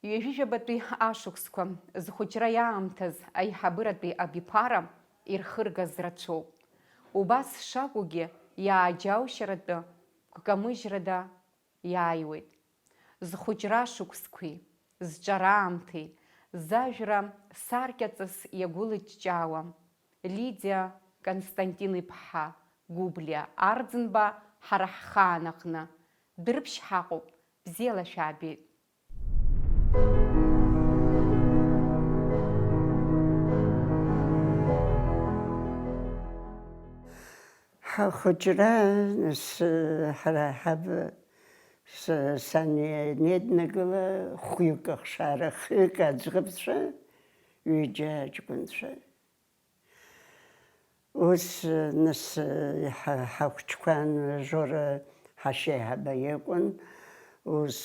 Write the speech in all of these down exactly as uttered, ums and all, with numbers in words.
Ҩажәижәабатәи ашықәсқәа, зхәыҷра иаамҭаз аиҳабыратәи абиԥара ирхыргаз рацәоуп. Убас шакәугьы, иааџьаушьаратәы гәкамыжьрада иааиуеит. Зхәыҷра шықәсқәеи, зҿараамҭеи, зажәра саркьаҵас иагәылыҷҷаауа, Лидиа Константин-иԥҳа Гәыблиа Арӡынба ҳара ҳхаан аҟны, Дырԥшь ҳаҟоуп, бзиала шәаабеит! Ҳахәыҷра, нас, ҳара ҳаб, с-, саннеиднагыла, хәҩык ахшара, хҩык аӡӷабцәа, ҩыџьа аҷкәынцәа. Ус, нас, ҳа-, ҳахәыҷқәан, Жора ҳашьеиҳаба иакәын, ус,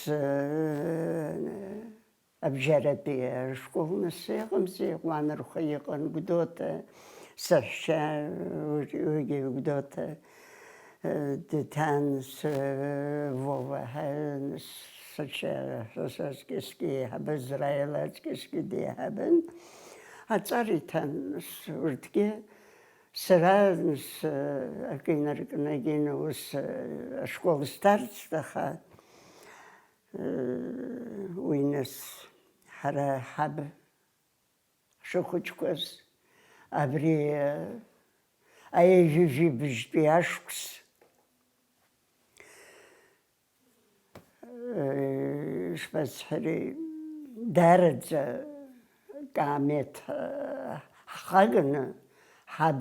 абжьаратәи ашкол, нас, иҟамзи, Ҟәланырхәа иҟан, Гәдоуҭа, саҳәшьа, уи-, уигьы Гәдоуҭа, дҭан, с-, Вова ҳәа, сашьа, сашьа аҵкьысгьы еиҳабыз, Раила аҵкьысгьы деиҳабын. Аҵара иҭан, урҭгьы, сара, с-, акы инаркны, ус, ашкол сҭарҵт, аха, уи, нас, ҳара ҳаб ҳшыхәыҷқәаз, абри аҩажәижәибжьтәи ашықәс, ишԥасҳәари, даараӡа акаамеҭ ҳхаганы ҳаб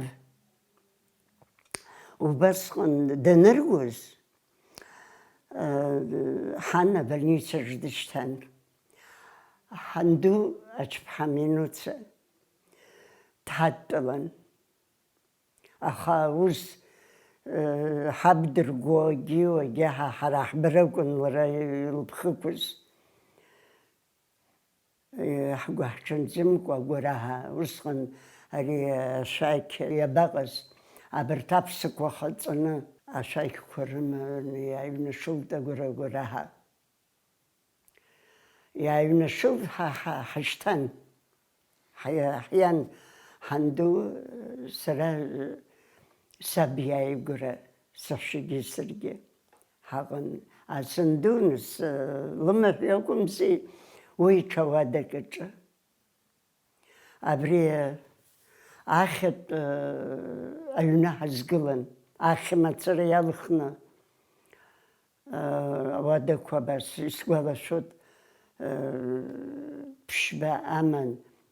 убасҟан даныргоз, ҳан абольницаҿ дышьҭан. Ҳанду ачԥҳа Минуца дҳадтәалан. Аха ус, ҳаб дыргогьы уагьы ҳа, ҳара ҳбара акәын лара илыԥхықәыз. Ҳгәыҳҽанӡамкәа агәараҳәа, усҟан ари ашәақь иабаҟаз, абарҭ аԥсақәа ҟаҵаны, ашәақьқәа рыманы иааҩнашылт агәра-, агәараҳәа. Иааҩнашылт, ҳа, ҳа, ҳашьҭан. Ҳа-, ҳиан, ҳанду, сара, саб иааигәара, саҳәшьагьы саргьы ҳаҟан. Асанду, нас, лымаҳә иакәымзи, уи ҽа уадак аҿы. Абри ахьатә, э, аҩны ҳазгылан, ахьымацара иалхны, э, ауадақәа абас исгәалашәоит, э, ԥшьба аман,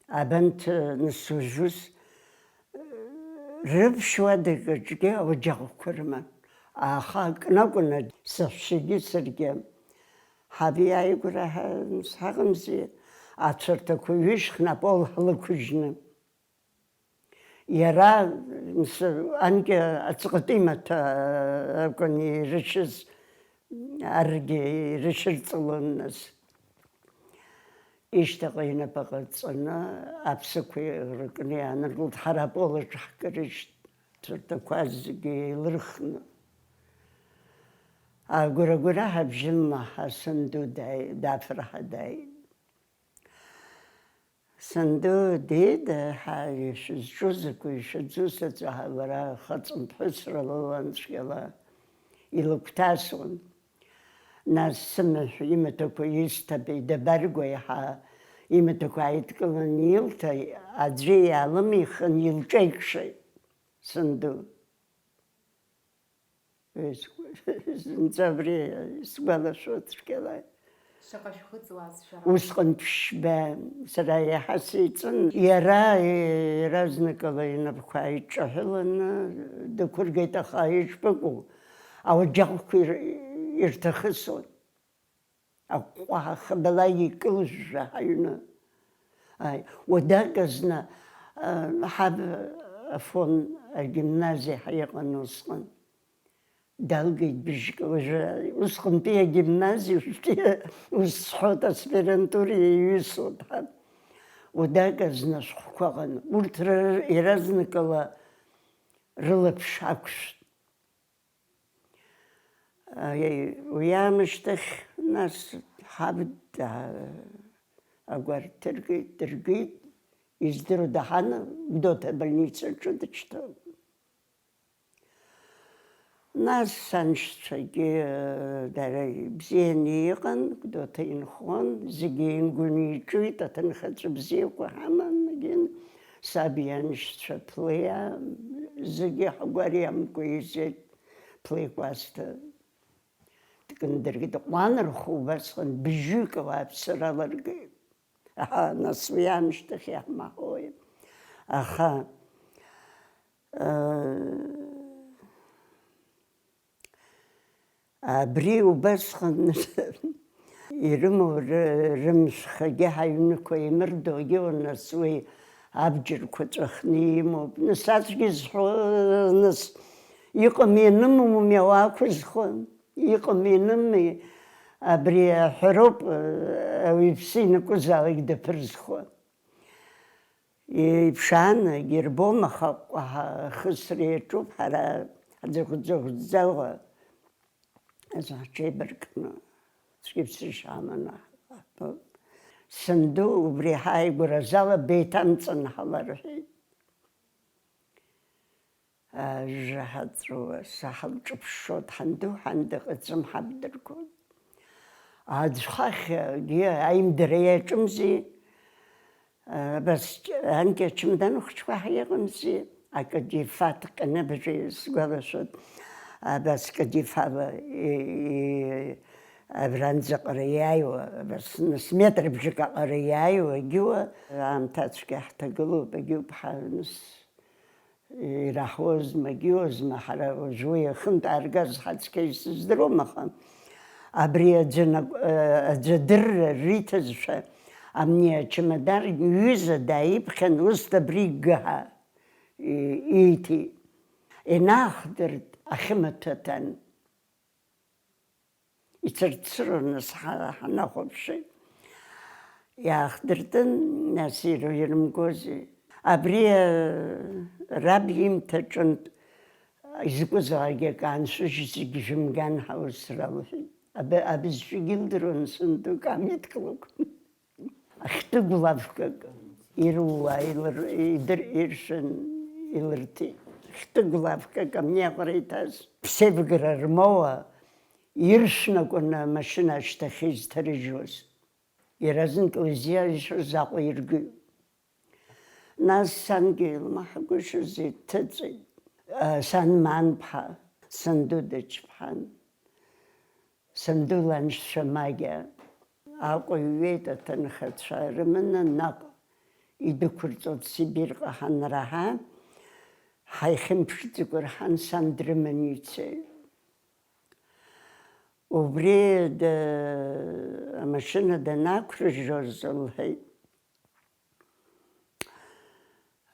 абанҭ, э, нас ужәыс, э, рыԥшь уадак аҿгьы ауаџьаҟқәа рыман, аха акнакәын саҳәшьагьы саргьы. Ҳаб иааигәара ҳа-, ҳаҟамзи, ацәарҭақәа ҩышьхны апол ҳлықәыжьны. Иара, мс-, анкьа аҵҟатәи маҭәа акәын ирышьыз, аргьы ирышьырҵалон, нас. Ишьҭахь инапы ҟаҵаны аԥсақәа иркны иааныркылт, ҳара апол аҿы ҳкарыжьт, ацәарҭақәа зегьы еилырхны. Агәра-гәра ҳабжьы мҳа санду дааи-, дафыр ҳәа дааит. Санду, дида, ҳа, ишәызҿу закәи, ишәыӡу саҵәаҳа, лара хаҵамԥҳәысра лылан цәгьала, илыгәҭасуан. Нас сымаҳә имаҭәақәа исҭабеи, дабаргәеи ҳа, имаҭәақәа ааидкыланы илҭа, аӡәы иаалымихын, илҿаикшеит санду. Зынӡа абри исгәалашәо цәгьала. Шаҟа шәхыҵуаз шәара? Усҟан ԥшьба, сара иаҳа сеиҵын. Иара иаразнакала инапқәа ааиҿаҳәыланы дықәыргеит, аха ишԥыкәу, ауаџьаҟқәа ир-, ирҭахысон. Аҟәҟәаҳәа хадала икылжәжәа ҳаҩны. Ааи, уадаказны, а, ҳаб Афон агимназиа ҳәа иҟан усҟан. Далгеит бжьык, уажәы усҟантәи агимназиа, уажәтәи узсҳәоит, аспирантура иаҩысуан ҳаб. Уадаказны ашәҟәқәа ыҟан. Урҭ ры-, иаразнакала рылаԥш ақәшәт. Аи, уи аамышьҭахь, нас, ҳаб да-, агәарҭ дыргеит, дыргеит, издыруада, ҳан Гәдоуҭа абольницаҿы дышьҭоуп. Нас саншьцәагьы дара ибзианы иҟан, Гәдоуҭа инхон, зегьы еингәыныҩҿыҩит, аҭынхацәа бзиақәа ҳаман, егьин саб ианшьцәа Ԥлеиа, зегьы ҳгәариамкәа изеит, Ԥлеи Кәасҭа. Дкындыргеит, ҟәланырхәа убасҟан бжьҩык ауааԥсыра алыргеит. Аҳа, нас уи аамышьҭахь иаҳмаҳауеи. Аха, э, абри убасҟан ирымоу ры-, рымшәхагьы ҳаҩнқәа еимырдогьы, нас уи абџьарқәа ҵәахны имоуп. Нас аӡәгьы зҳәо, нас иҟами-ианымуми ауаа ақәызхуа? Иҟами-ианымми, абри аҳәароуп, ауаҩԥсы ианакәызаалак даԥырзхуа. Иԥшаанагь ирбом, аха ахысра иаҿуп, ҳара ҳӡыӷә-ӡыӷәӡаауа ҳҽеибаркны, цәгьаԥсышьа аманы ҳтәоуп. Санду убри ҳааигәара азал абеиҭамҵын ҳаларҳәеит. Ажәа ҳаҵәуа, саҳалҿыԥшшо, дҳанду-ҳан дыҟаӡам ҳабдыргон. Аӡә хахьгьы аимдара иаҿымзи, абас анкьа ачымдан хәыҷқәа ҳа иҟамзи, акадифа ҭҟьаны абыржәы сгәалашәоит, абас кадифала и-, и-, абранӡаҟара иааиуа, абас нас метр бжак аҟара иааиуа, егьиуа, аамҭацәгьа ҳҭагылоуп, егьиуп ҳа нас. Ираҳуазма, егьиуазма, ҳара уажәы уи ахынтә ааргаз ҳацқьа исыздыруам, аха абри аӡәы-, аӡәы адырра риҭазшәа, амни ачамадан ҩыза дааиԥхьан, ус абри гыҳәа и-, ииҭеит. Инаахдырт ахьымаҭәа ҭан. Ицырцыруан, нас ҳа-, ҳанахәаԥши. Иаахдыртын, нас иру-, ирымгози. Абри, э, раб имҭаҿынтә изакәызаалакгьы акы ааншәыжь, зегь жәымган ҳаусра лҳәеит. Аб-, абызшәагьы илдыруан, сундук аамидкылақәа. Хьтәы гәлафкак ируа, илыр-, идыр-, иршәын, илырҭеит. Хьтәы гәлафкак амни аҟара иҭаз. Ԥсеивгара рмоуа, иршәны акәын амашьына ашьҭахь изҭарыжьуаз. Иаразнак илзиажьуаз Аҟәа иргеит. Нас сангьы илмаҳагәышьоз иҭыҵит. Сан Манԥҳа, санду дычԥҳан. Санду ланшьцәа Магьа Аҟәа иҩеит, аҭынхацәа рыманы наҟ идәықәырҵоит Сибирҟа ҳанраҳа, ҳаихьымԥшӡакәа рҳан, сан дрыманы ицеит. Убри д-, амашьына данақәрыжьуаз лҳәеит.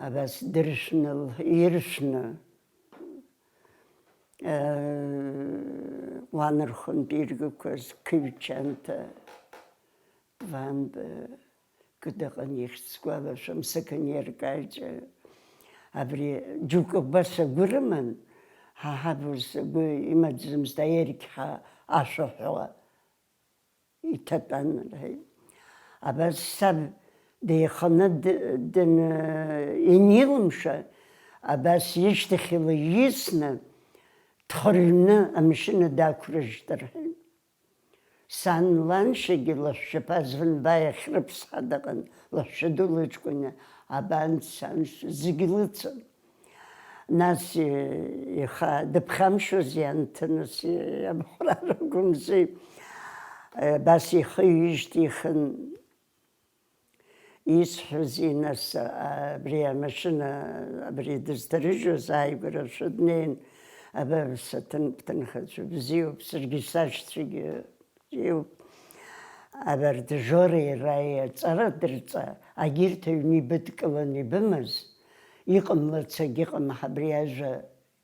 Абас дыршәны, иршәны, э, уанархәынтә иргақәаз Қыҩ Чанҭа, Ванба, кыдыҟан ихьӡ сгәалашәом, саканеркаҷа. Абри џьоукы убас агәы рыман, ҳа ҳаб ус агәы имаӡамызт, аергьҳәа ашәаҳәа. Иҭатәан, рҳәеит. Абас саб деиханы д-, даны, инилымша, абас ишьҭахьала ииасны, дхырҩны амашьына дақәрыжьт, рҳәеит. Сан ланшьагьы лаҳәшьаԥа Званба иахь рыԥсҳа дыҟан, лаҳәшьа ду лыҷкәын, абанҭ саншьа зегь лыцын. Нас, ихы дыԥхамшьоз ианҭы, нас иабхәарар акәымзи, абас ихы ҩышьҭихын, исҳәози, нас, абри амашьына, абри дызҭарыжьуаз ааигәара шәы днеин, абар саҭын-, бҭынхацәа бзиоуп, саргьы сашьцәагьы. Иу-, абарҭ Жореи Раиеи аҵара дырҵа, агьырҭ аҩны ибыдкыланы ибымаз, иҟамлац агьыҟам, ҳабри ажәа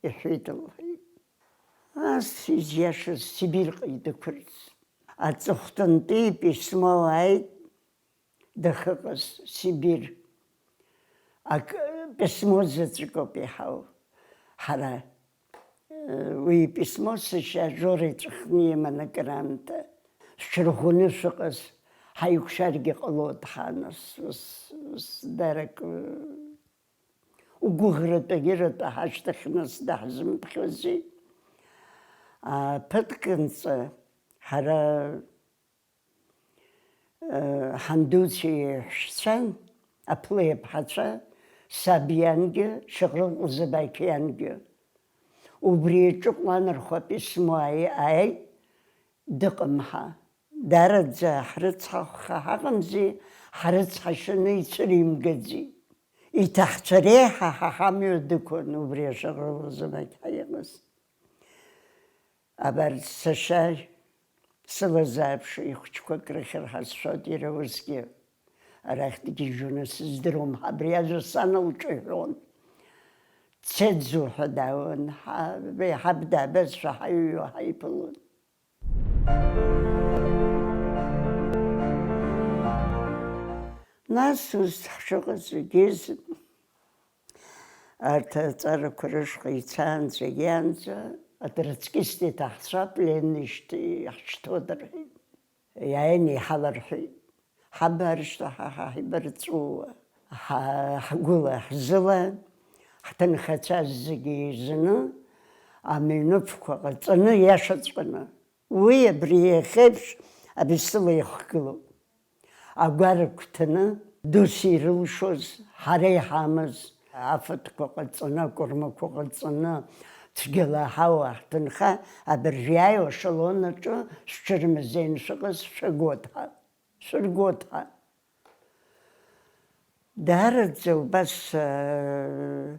иҳәеит, лҳәеит. Ас изиашаз Сибирҟа идәықәырҵ. Аҵыхәтәантәи иписьмо ааит дахьыҟаз Сибир. Ак-, письмо заҵәык ауп иҳау. Ҳара, э, уи иписьмо сашьа Жора иҵәахны иман акыраамҭа. Шәҽырӷәӷәаны шәыҟаз, Ҳаиқәшәаргьы ҟалоит ҳанас, ус, ус дарак, угәыӷратәагьы ратәа ҳашьҭахь нас даҳзымԥхьози. А, ԥыҭк нҵәа ҳара, э, ҳандуцәа иеиҳәшьцәан, аԥлеиԥҳацәа, саб иангьы, Шьаҟрыл Ҟазыбақь иангьы. Убри аҿы Ҟәланырхәа письмо ааи-, ааит, дыҟам ҳа. Даараӡа ҳрыцҳахәха ҳаҟамзи, ҳрыцҳашьаны ицәыримгаӡеит. Иҭаҳцәа реиҳа ҳа ҳамҩа дықәын убри ашьаҟрыл Ҟазыбақь ҳа иҟаз. Абарҭ сашьа сылазааԥш ихәыҷқәак рыхьыр ҳазшәоит иара усгьы. Арахь дгьежьуаны сыздыруам, абри ажәа сан лҿы иҳәон. Дцеит зуҳәа даауан, ҳа-, еиҳаб даабазшәа ҳаҩуа ҳаиԥылон. Нас ус ҳшыҟаз егьизын. Арҭ аҵарақәа рышҟа ицаанӡа, иаанӡа, атроцкисти ҭаҳцәа пленнишьҭи иаҳшьҭуа дырҳәеит. Иааины иҳаларҳәеит. Ҳабаршьҭа ҳа, ҳа ҳибарҵәуа, ҳа, ҳгәыла, ҳзыла, ҳҭынхацәа зегьы еизаны, амҩаныфқәа ҟаҵаны, иашаҵәҟьаны. Уи абри иахьеиԥш абысҭа ихгылоуп. Агәара гәҭаны, досу ирылшоз, ҳара иҳамаз, афатәқәа ҟаҵаны, акәырмақәа ҟаҵаны, цәгьала аҳауа ҳҭынха, абыржә иааиуа ашалон аҿы шәҽырмазеины шәыҟаз шәагоит ҳәа, шәыргоит ҳәа. Даараӡа убас, аа,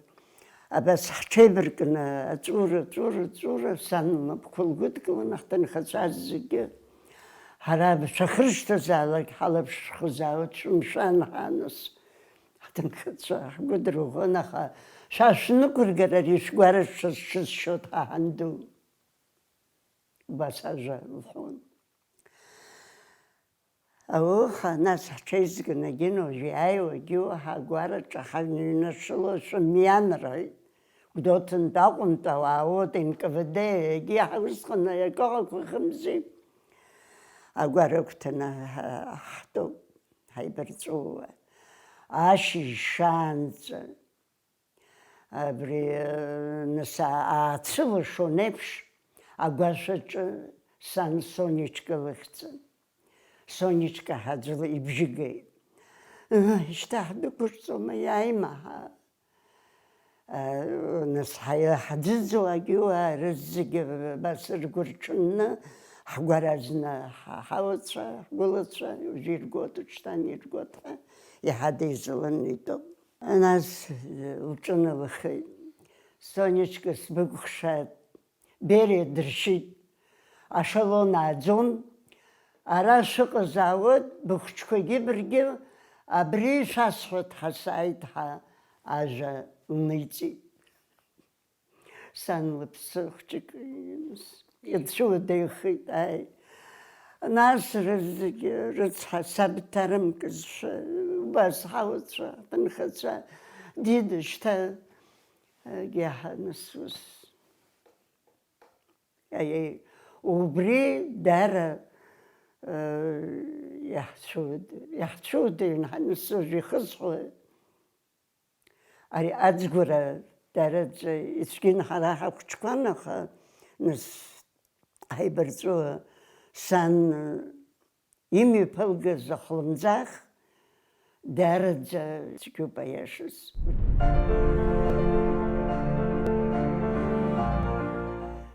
абас ҳҽеибаркны аҵәура, аҵәура, аҵәура, сан лнапқәа лгәыдкыланы ҳҭынхацәа зегьы, ҳара шәахьышьҭазаалак ҳалаԥш шәхызаауеит, шәымшәан ҳанас. Ҳҭынхацәа ҳгәы дырӷәӷәон, аха шәа шәнықәыргар ари шәгәара шәызшьышьоит ҳа ҳанду. Убас ажәа лҳәон. Ауха, нас ҳҽеизганы Гена уажә иааиуагьы уаҳа агәараҿы ҳаныҩнашыло шәымиан рҳәеит. Гәдоуҭантә Аҟәантә ауаа уоуеит, Н К В Д, егьи ҳа усҟан акы ыҟақәахымзи. Агәара агәҭаны ҳа-, ҳтәоуп, ҳаибарҵәуа. Ашьыжь шаанӡа. Абри, нас, аа-, аацәылашон еиԥш, агәашә аҿы сан Сонечка лыхьӡын. Сонечка ҳа аӡәы ибжьы геит. Ыы, шьҭа ҳдәықәырҵома, иааима ҳа? Ыы, нас, ҳа-, ҳаӡыӡуагьы уаа рызегьы абас ргәы рҽанны, ҳгәаразны ҳа-, ҳауацәа, ҳгәылацәа, уажәы иргоит, уашьҭан иргоит ҳәа, иҳадеизаланы итәоуп. Нас лҿыналхеит. Сонечка, сбыкәхшааит. Бериа дыршьит. Ашалон ааӡон. Ара шәыҟазаауеит, быхәыҷқәагьы баргьы, абри шәасҳәоит ҳәа сааит ҳәа ажәа лниҵеит. Сан лыԥсы хәҷык ицәыуадаҩхеит, ааи. Нас рызегьы рыцҳа, саб дҭарымкызшәа, убас ҳауацәа, ҳҭынхацәа, дида, шьҭа, егьаҳа нас ус. Аиеи, убри даара, э, иаҳцәуадаҩ-, иаҳцәуадаҩын, ҳанысыжә ихысҳәои? Ари аӡгәара даараӡа ицәгьан ҳара ҳахәыҷқәан, аха нас ҳаибарҵәуа сан имҩаԥылгаз ахлымӡаах даараӡа цәгьоуп аиашаз.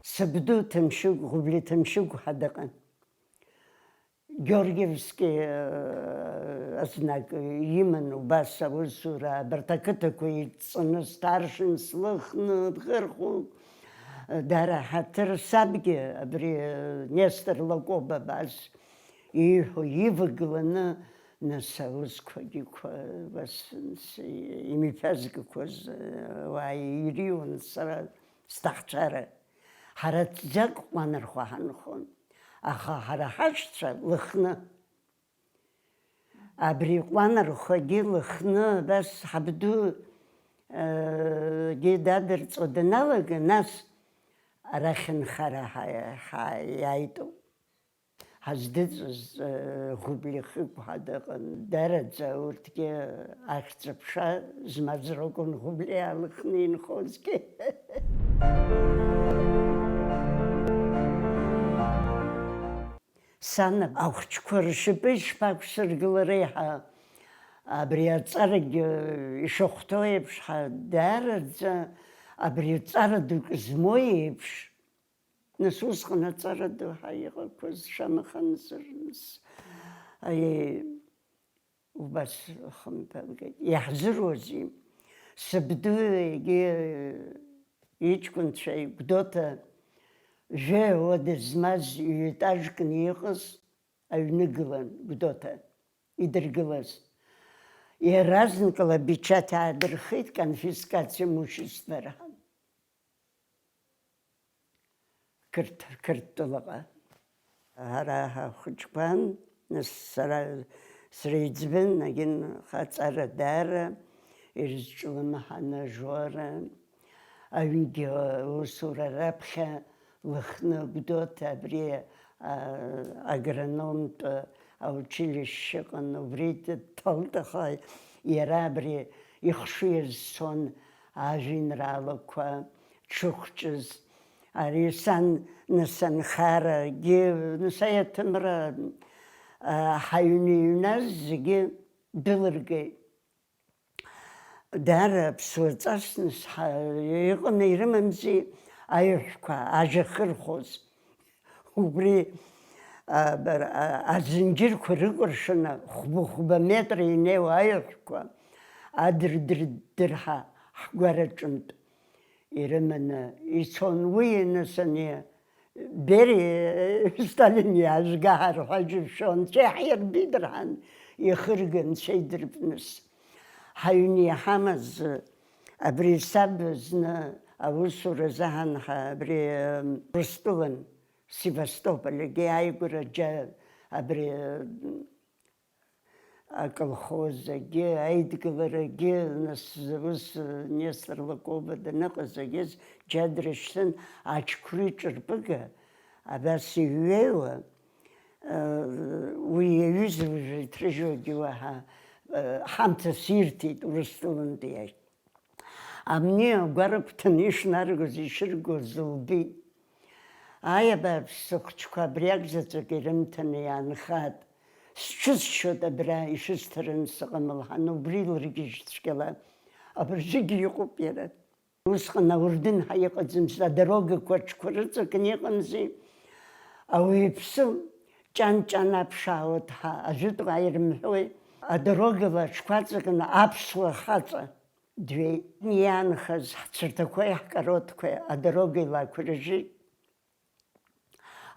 Сабду Ҭамшьыгә, Гәыблиа Ҭамшьыгә ҳәа дыҟан. Георгиевски, э, знак иман убас аусура, абарҭ ақыҭақәа идҵаны, старшин, Слыхны, Дӷырхәыгә, э, дара ҳаҭыр, сабгьы абри, э, Нестор Лакоба абас ииҳәо ивагыланы, нас аусқәагьы қәа-, убас, нас, имҩаԥазгақәаз, э, уаа ириуан сара сҭахцәара. Ҳара ӡӡак Ҟәланырхәа ҳанхон. Аха ҳара ҳашьцәа Лыхны. Абри Ҟәланырхәагьы Лыхны абас ҳабду, егьи дадырҵо даналага, нас арахь нхара ҳа-, ҳа-, иааитоуп. Ҳаздыҵыз, э, Гәыблихықә ҳәа дыҟан, дараӡа урҭгьы ахьӡ-аԥша змаз ракәын Гәыблиа иаалхны инхозгьы. Сан ахәыҷқәа ршьапы ишԥақәсыргылари ҳәа, абри аҵарагьы ишахәҭоу еиԥш, ҳа даараӡа абри аҵара дук змоу еиԥш, нас усҟан аҵара ду ҳәа иҟақәаз шамахамзар, нас, аиеи, убас хымԥалгеит. Иаҳзыруазеи? Сабду егьи иҷкәынцәеи Гәдоуҭа жәаҩа уада змаз ҩ-етажкны иҟаз аҩны гылан Гәдоуҭа идыргылаз. Иаразнакала апечать аадырххит, конфискациа имущества рҳәан. Қырҭ-, Қырҭтәылаҟа. Ҳара ҳахәыҷқәан, нас сара среиҵбын, агьын хаҵара даара ирызҿлымҳаны ажәлар, аҩнгьы аусура раԥхьа Лыхны Гәдоуҭа абри, а, агрономтә аучилишьче ыҟан, убри дҭалт, аха иара абри ихшыҩ азцон ажәеинраалақәа дшыхәҷыз. Ари сан, нас анхарагьы, нас аиаҭымра, а, ҳаҩны иҩназ зегьы дәылыргеит. Даара аԥсуа ҵас, нас, ҳа-, иҟами, ирымамзи аиҳәқәа ажьа хырхәоз. Убри, а, бар-, а, азынџьырқәа рыкәыршаны хәба-хәба метра инеиуа аиҳәқәа адырдырдырҳа ҳгәараҿынтә ирыманы ицон. Уи, нас, ани Бериа Сталин иаажәга ҳарҳәа џьыршәон, анцәа иаҳирбеит рҳәан, ихырган, анцәа идырп, нас. Ҳаҩны иҳамаз, абри саб зны аусура азыҳәан ҳа абри, м, Урыстәылан, Севастополь, егьи ааигәара џьа-, абри, м, аколхозгьы, аидгыларагьы, нас ус Нестор Лакоба даныҟаз, егьыс џьа дрышьҭын, ачқәри ҿырпыга абас иҩеиуа, уи иаҩыза уажәы иҭрыжьуагьы уаҳа, ҳамҭас ирҭеит Урыстәылантәи иахь. Амни агәарақәҭаны ишнаргоз ишыргоз лбеит. Аи, абааԥсы, сыхәыҷқәа абри акзаҵәык ирымҭаны иаанхааит. Сҽысшьуеит абра, ишысҭараны сыҟам, лҳәан, убри илыргьежь цәгьала. Абыржәгьы иҟоуп иара. Усҟан аурдынҳәа иҟаӡамызт, адорогақәа аҽқәа рыҵакны иҟамзи. Ауаҩԥсы ҷан-ҷан аԥшаауеит ҳәа ажәытәла ирымҳәои? Адорогала аҽқәа аҵакны аԥсуа хаҵа. Дҩеит. Иаанхаз ҳцәарҭақәеи ҳкароҭқәеи адорога илақәыржьит.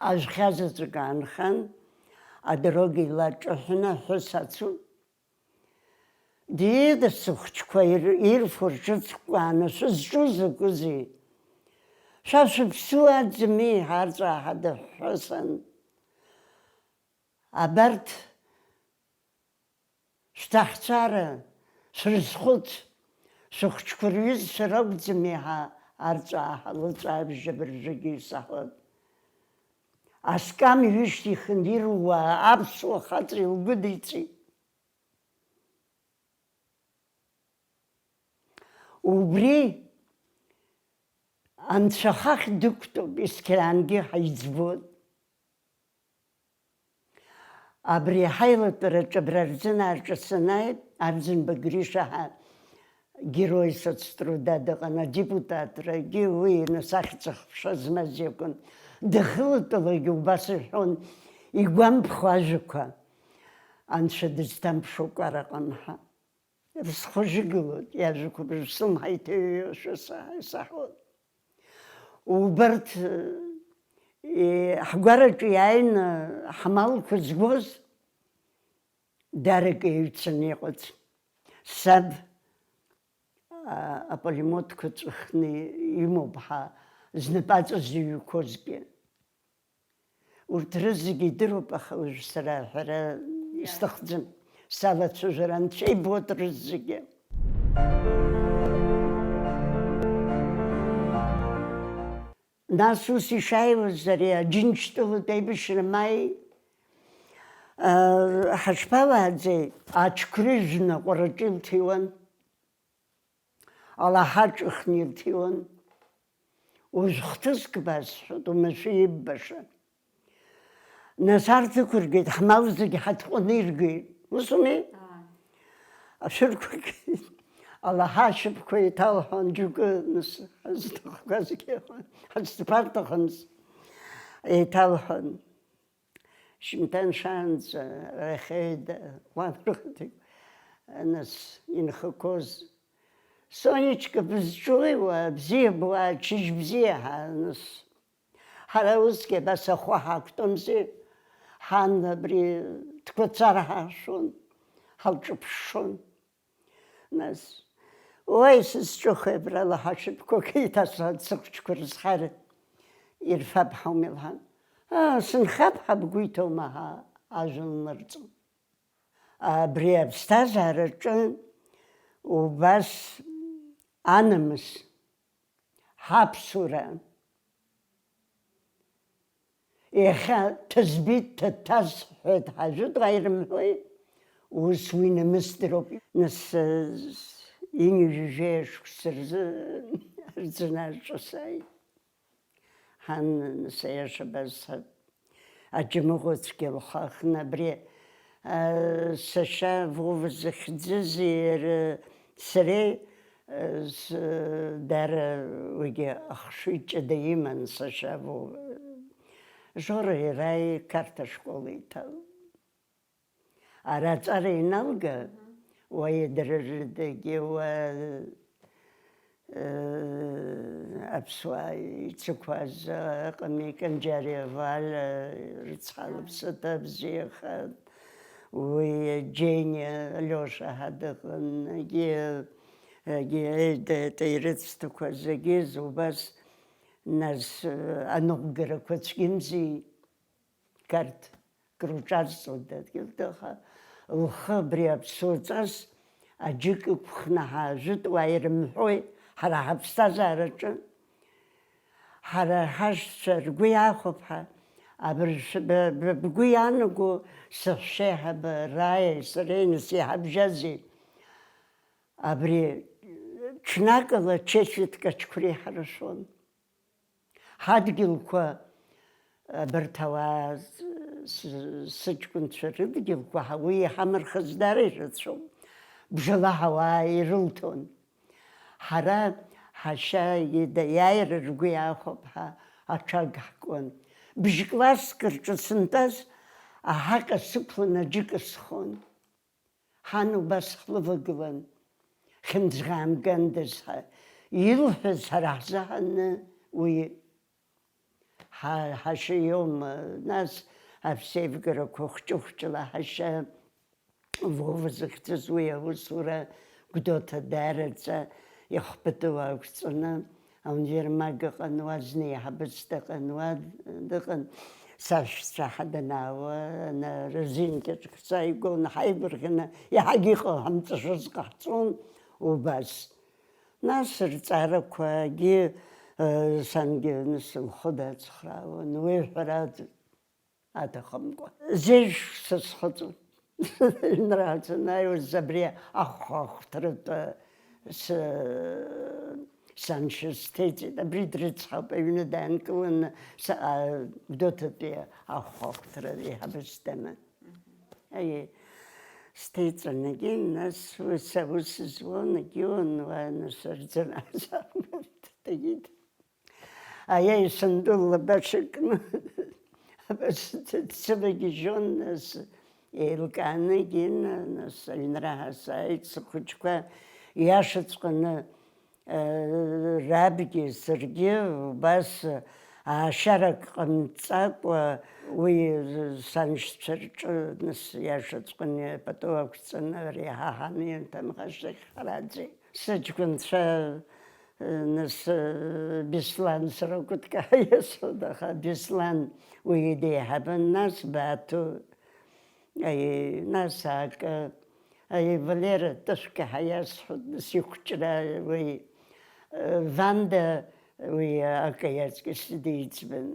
Ажәхьа заҵәык аанхан, адорога илаҿаҳәны аҳәыс ацу. Диида сыхәҷқәа ир-, ирфо рҿыцкәкәааны шәызҿу закәызеи? Шәа шәыԥсуаӡами, ҳарҵәааҳәа дыҳәҳәысын. Абарҭ шәҭахцәара, шәрызхәыц, шәыхәҷқәа рҩызцәа ракәӡам иаҳа арҵәааҳәа лыҵәаабжьы абыржәгьы исаҳауеит. Аскам ҩышьҭихын ируаа аԥсуа хаҵа илгәыдиҵеит. Убри анцәа ахахь дықәтәоуп, есқьаангьы ҳаиӡбоит. Абри ҳаилатәараҿы абра Арӡынааҿы санааи, Арӡынба Гриша ҳәа герой соцтруда дыҟан, адепутатрагьы уи, нас, ахьӡ-ахԥша змаз иакәын. Дахьылатәалакгьы убас иҳәон, игәамԥхо ажәақәа, анцәа дызҭамԥшуа кәараҟан ҳәа. Рызхәыжьгылоит, иажәақәа бжсымҳа иҭыҩуашәа са-, исаҳауеит. Убарҭ, е, ҳгәараҿы иааины ҳмалқәа згоз дарак еиҩцаны иҟаӡам. Саб, а, апулемиотқәа ҵәахны имоуп ҳа знапаҵа зыҩқәозгьы. Урҭ рызегьы идыруп, аха уажә сара аҳәара исҭахӡам. Салацәажәар, анцәа ибоит рызегьы. Нас ус ишааиуаз, ари Аџьынџьтәылатә аибашьра Маи Ҳашԥалааӡеи? Аҽқәрыжәны аҟәараҿы илҭиуан, алаҳа ҿыхны илҭиуан. Уажә хҭыск басҳәоит, уамашәа иббаша. Нас арҭ ықәыргеит, ҳмал зегьы ҳаҭҟәаны иргеит. Ус ауми? Ааи. Ашәырқәагь алаҳа ашьапқәа еиҭалҳәон, џьоукы, нас, ҳазҭахқәазгьы, ҳазҭқәа рҭахымыз еиҭалҳәон. Шьымҭан шаанӡа рахьеида уан рыхәдагь, нас, инхақәоз, Соничка, бызҿуи уа, бзиа буа, ачыжь бзиа ҳәа, нас. Ҳара усгьы абас ахәы ҳақәтәамзи, ҳан абри дқәацара ҳаршәон, ҳалҿыԥшшон. Нас, уаи, сызҿыхеи абрала ҳашьапқәак еиҭасҳәан, сыхәҷқәа рызхара ирфап ҳауми лҳәан. Аа, сынхап ҳәа бгәы иҭоума ҳа ажәа лнырҵон. Абри аԥсҭазаараҿы убас анамыс, ҳаԥсуара, иахьа ҭызбит, ҭыҭҭаз ҳҳәеит, ҳажәытәла ирымҳәои, ус уи намысдароуп. Нас, ҩажәи жәаҩа шықәса рзы Арӡынааҿы сааит. Ҳан, нас, аиаша базҳәап, аџьамыӷәа цәгьа лхахны абри, а, сашьа Вова захьӡыз иара сареи, а, с-, дара уигьы ахшыҩ ҷыда иман сашьа Вова. Жора иара иқарҭ ашкол иҭалеит. Ара аҵара ианалга, уа иадырра рыдагьы, уа, э, аԥсуаа ицықәаз ыҟами, Канџьариа Валиа, рыцҳа, лыԥсы ҭабзиахат, уи Џьениа, Алиоша ҳа дыҟан, егьи, егьи, еидеит, ирыцҭақәаз, егьи убас, нас, аныҟәгарақәа цәгьамзи, Қарҭ, кручарҵоит, дадгьыл, аха лхы абри аԥсуаҵас аџьык ықәхны ҳажәытәуаа ирымҳәои, ҳара ҳаԥсҭазаараҿы? Ҳара ҳашьцәа ргәы иахәап ҳәа, абыржә-, б-, б-, бгәы иаанаго, саҳәшьеиҳабы Раиеи сареи нас иҳабжьазеи? Абри ҽнакала четвертьк аџьқәреи ҳарашәон. Ҳадгьылқәа, абарҭ ауаа, с-, сыҷкәынцәа рыдгьылқәа, ҳа-, уи иҳамырхыз дара ирацәоуп. Бжала ҳауаа ирылҭон. Ҳара ҳашьа ида-, иааира ргәы иаахәап ҳәа аҽаг ҳкуан. Бжь-класск рҿы сынтәаз, аҳаҟьа сықәлан аџьыка схон. Ҳан убас ҳлывагылан, хьымӡӷ аамгандаз ҳәа илҳәаз ҳара ҳзыҳәан уи ҳа-, ҳашьа иоума, нас аԥсеивгарақәа хәҷы-хәҷыла ҳашьа Вова захьӡыз уи аусура Гәдоуҭа даараӡа ихәбатәы уаақәҵаны, аунивермаг ыҟан уа, зны еиҳабыс дыҟан уа, дыҟан, сашәцәа ҳа данаауа, ана резинкаҿ ҳцаигон, ҳаибарганы, иаҳагьы иҟоу ҳамҵашәаз ҟаҳҵон убас. Нас рҵарақәагьы, э, сангьы нас лхы дацхраауан, уи ҳәарада. Аҭахымкәа. Зежә сызхыҵуан. Ҩнра санааиуаз абри ахәхәа ахәҭаратәы с-, саншьа сҭеиҵеит. Абри дрыцҳауп, аҩны даанкыланы са-, а, Гәдоуҭатәи ахәхәа ахәҭара еиҳабыс даман. Аиеи, сҭеиҵан, егьи, нас уи са ус зуан, егьиуан, уа, нас рӡыназаалыртит, егьи. Аиеи, санду ллабашьа кны, абас дсывагьежьуан, нас, еилкааны Гена, нас, аҩнра ҳасааит, сыхәыҷқәа, иашаҵәҟьаны, э, рабгьы саргьы убас аашьарак ҟамҵакәа, уи саншьцәа рҿы, нас, иашаҵәҟьаны пату ақәҵаны, ари ҳа ҳаниан, ҭамхашьахь ҳараӡеит. Сыҷкәынцәа, нас, Беслан сара кәытка ҳаиасуан, аха Беслан уи деиҳабын, нас Баҭу, аи, нас акы, аи, Валера Тышәкьа ҳаиасҳәон, нас ихәҷра уи, Ванда уи акы иаҵкьыс диӡбан.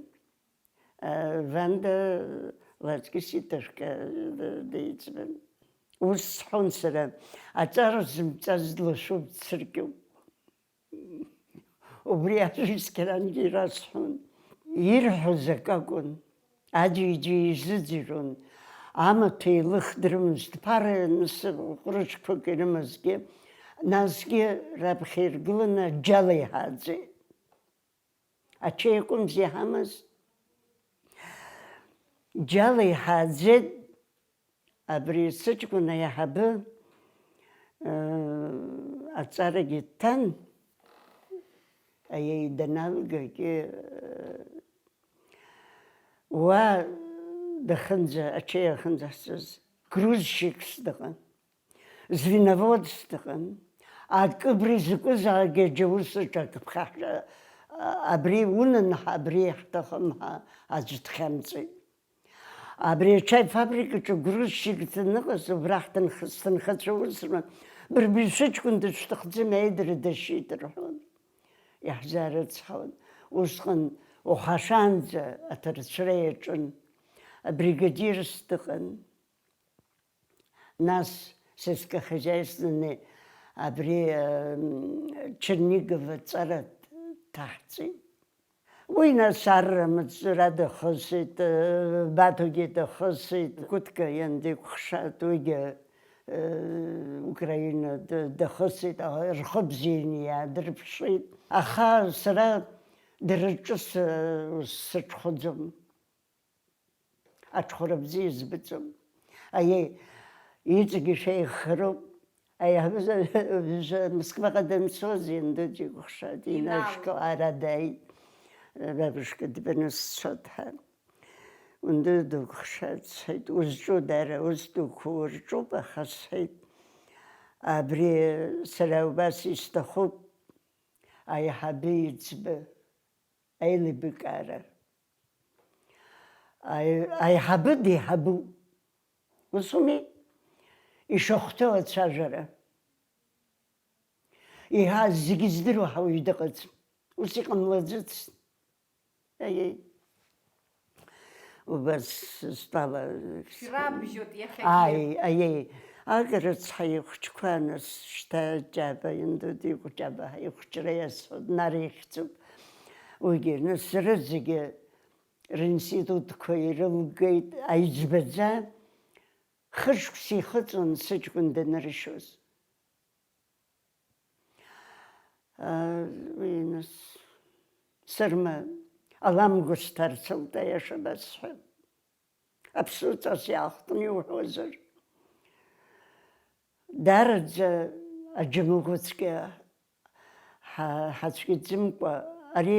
Ванда лаҵкыс иҭашәҟьа деиҵбын. Ус сҳәон сара, аҵара зымҵаз длашәуп, дсыркьоуп. Убри ажәа цқьарангьы ирасҳәон. Ирҳәоз акы акәын. Аӡәи-ӡәи изыӡырҩуан. Амаҭәа еилыхдырымызт, ԥара ианыз ҟәрышқәак ирымазгьы, насгьы раԥхьа иргыланы аџьала иҳааӡеит. Ачеи акәымзи иҳамаз. Џьала иҳааӡеит. Абри сыҷкәын аиҳабы, э, аҵарагьы дҭан, аиеи даналгагьы, э, уа дахынӡа, ачеи ахынӡа ҳцоз, грузчикс дыҟан, звеноводс дыҟан, акы абри закәызаалак аџьаусаҿ акы ԥхаҳҵа, абри унан ҳәа, абри иаҳҭахым ҳәа аӡә дхьамҵит. Абри ачаи фабрикаҿы грузчик даныҟаз, убра ҳҭынх-, сҭынхацәа усуан, бырбыжь сыҷкәын дышәҭахӡам, аидара дашьит рҳәон. Иаҳзаарыцҳауан. Усҟан уахашаанӡа аҭарцәра иаҿын. Абригадирс дыҟан. Нас сельскохозяйственный абри, м, Чернигов аҵара дҭаҳҵеит. Уи нас арра мыҵзура дахысит, э, Баҭогьы дахысит, Кәытка иан дикәыхшааит, уигьы, э, Украина д-, дахысит, аха рхы бзианы иаадырԥшит. Аха сара дара рҿы сы-, сыҽхәаӡом. Аҽхәара бзиа збаӡом. Аиеи, иҵегьы шәеиӷьхароуп. Аиҳабы Москваҟа данцоз ианду дикәыхшааит, инашьклаара дааит, бабушка дбаны сцот ҳәа. Унду дукәыхшааит, сҳәеит, узҿу дара, ус дуқәа урҿуп, аха сҳәеит, абри сара убас исҭахуп, аиҳабы иӡбы. Аилибакаара. Аи-, аиҳабы деиҳабуп. Ус ауми? Ишахәҭоу ацәажәара. Иҳаз зегьы здыруа ҳауаҩ дыҟаӡам. Ус иҟамлаӡацт. Аиеи. Убас стәала. Шәрабжьоит иахьагьы. Аи, аиеи. Ак рыцҳа ихәыҷқәа, нас шьҭа Ҷаба, ианду дикәу Ҷаба, ихәыҷра иасуа днарыхьӡуп. Уигьы, нас рызегьы ринститутқәа ирылгеит, аиҵбаӡа хышықәса ихыҵуан сыҷкәын даныршьоз. Уи нас сырма аламгәа сҭарцалт, аиаша басҳәап. Аԥсуҵас иаахтны иуҳәозар. Даараӡа аџьамыӷәацәгьа ҳа-, ҳацәгьаӡымкәа, ари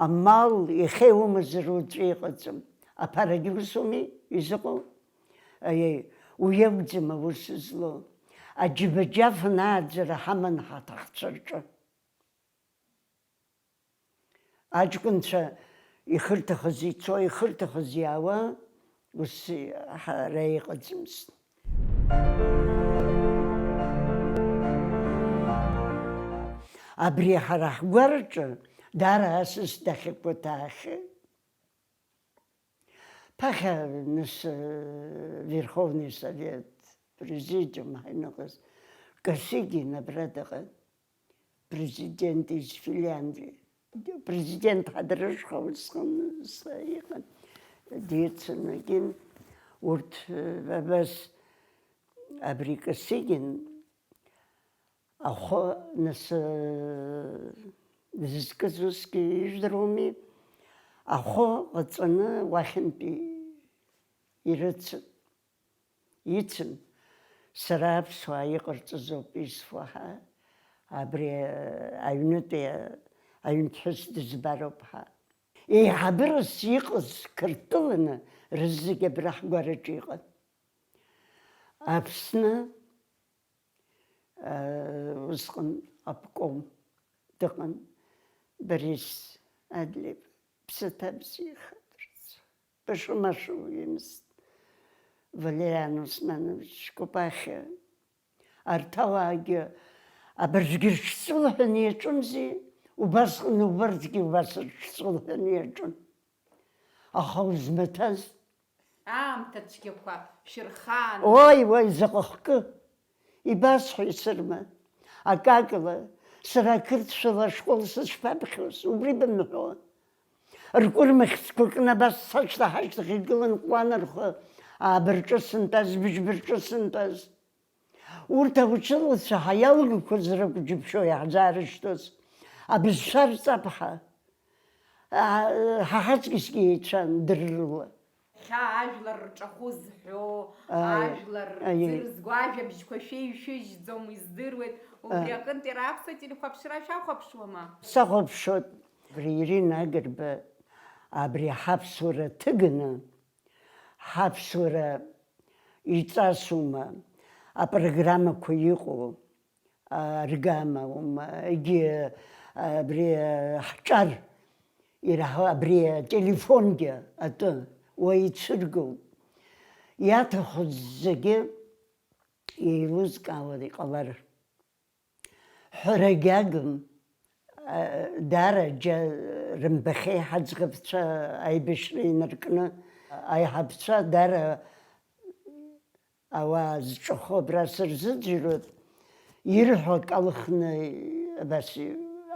амал иахьа иумазар уаҵәы иҟаӡам. Аԥарагьы усуми изыҟоу? Аиеи, уи акәӡам аус злоу. Аџьабаџьаф анааӡара ҳаман ҳаҭахцәа рҿы. Аҷкәынцәа ихырҭахыз ицо, ихырҭахыз иаауа, ус ҳара иҟаӡамызт. Абри ҳара ҳгәараҿы даара асас дахьақәаҭаахьеит. Ԥахьа нас, э, Верховный Совет, Президиум ҳаиныҟаз, Косыгин абра дыҟан, президент из Финляндии. Президент ҳадрыжәха усҟан са иҟан, дицын, егьин, урҭ, э, абас, абри Косыгин, ахәы, нас, дызкыз усгьы ижәдыруами, ахәы ҟаҵаны уахьынтәи ирыцын, ицын, сара аԥсуаа иҟарҵаз ауп исфо ҳәа, абри аҩнытәи аҩнԥҳәыс дызбароуп ҳәа. Еиҳабырас иҟаз Қырҭтәыланы рызегь абра ҳгәараҿы иҟан. Аԥсны Усҟан обком дыҟан, Борис Адлеиба, ԥсаҭа бзиа ихадырц, баша-маша уаҩымызт, Валериан Османович Кәапахьа, арҭ ауаагьы абыржәгьы рҽҵәылҳәаны иаҿымзи, убасҟан убарҭгьы убас рҽҵәылҳәаны иаҿын. Аха узмаҭәаз Аамҭа цәгьақәа шәырхаан. Уаи, уаи, заҟа хкы! Ибасҳәеи, Сырма? Акакала, сара ақырҭшәала ашкол сышԥаԥхьоз, убри бымҳәо? Ркәырмахьцқәа кны абас сашҭа ҳашьҭахь игылан ҟәуан рхы, ааба рҿы сынтәаз, быжьба рҿы сынтәаз. Урҭ аучылацәа ҳаиалгақәаз ракәу џьыбшьо иаҳзаарышьҭуаз, абызшәа рҵап ҳа. Ҳа ҳаҵкьысгьы еицәан дыррыла. Хьаа ажәлар рҿахәы зҳәо, Аи, ажәлар аиеи. Ӡырзго ажәабжьқәа шәеиҩшәыжьӡом, издыруеит. Убри Аи. Аҟынтә иара аԥсуа телехәаԥшра шәахәаԥшуама? Сахәаԥшуеит. Абри Ирина Агрба абри ҳаԥсуара ҭыганы, ҳаԥсуара иҵасума, апрограммақәа иҟоу, аргама ума, егьи абри ҳҿар ираҳауа абри ателефонгьы атәы уа ицәыргоуп. Иаҭаху зегьы еилызкаауа иҟалар. Ҳәарагьы агым, даара џьа рымбахьеи ҳаӡӷабцәа аибашьра инаркны, аиҳабцәа даара ауаа зҿахәы абра сырзыӡырҩуеит, ирҳәо акы алхны абас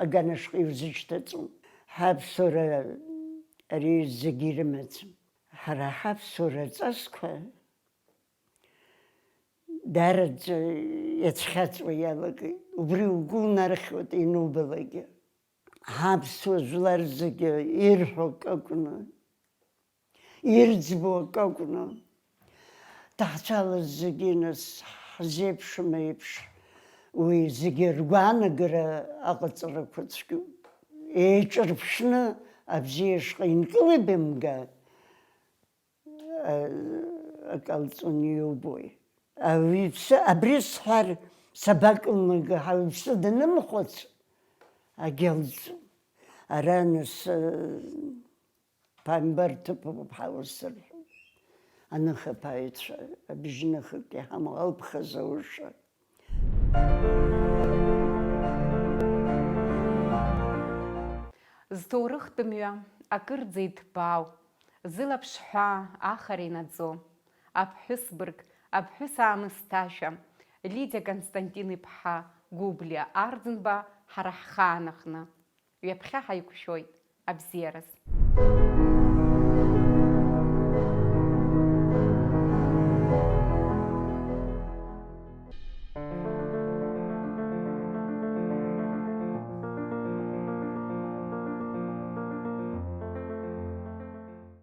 аганашҟа иузышьҭаҵом. Ҳаԥсуара ари зегьы ирымаӡам. Ҳара ҳаԥсуара ҵасқәа даараӡа иацәхьаҵуа иалагеит. Убри угәы унархьуеит ианубалакгьы. Ҳаԥсуа жәлар зегьы ирҳәо акы акәны, ирӡбо акы акәны, ҭаацәала зегьы нас ҳзеиԥшым еиԥш, уи зегьы ргәаанагара аҟаҵарақәа цәгьоуп. Еиҿырԥшны абзиа ишҟа инкылеибамга, акалҵон иубои. Ауаҩԥсы, абри сҳәар, сабакылмыга, ауаҩԥсы данымхәыц, агьалҵуам. Ара нас, ԥамбар ҭыԥуп ҳаусырҳәо. Аныхаԥааҩцәа, абжьныхак иҳамоу алԥха зауша. Зҭоурыхтә мҩа акырӡа иҭбаау, зылаԥш ҳәаа ахара инаӡо, аԥҳәыс бырг, аԥҳәыс аамысҭашәа, Лидиа Константин-иԥҳа Гәыблиа Арӡынба ҳара ҳхаан аҟны. Ҩаԥхьа ҳаиқәшәоит абзиараз.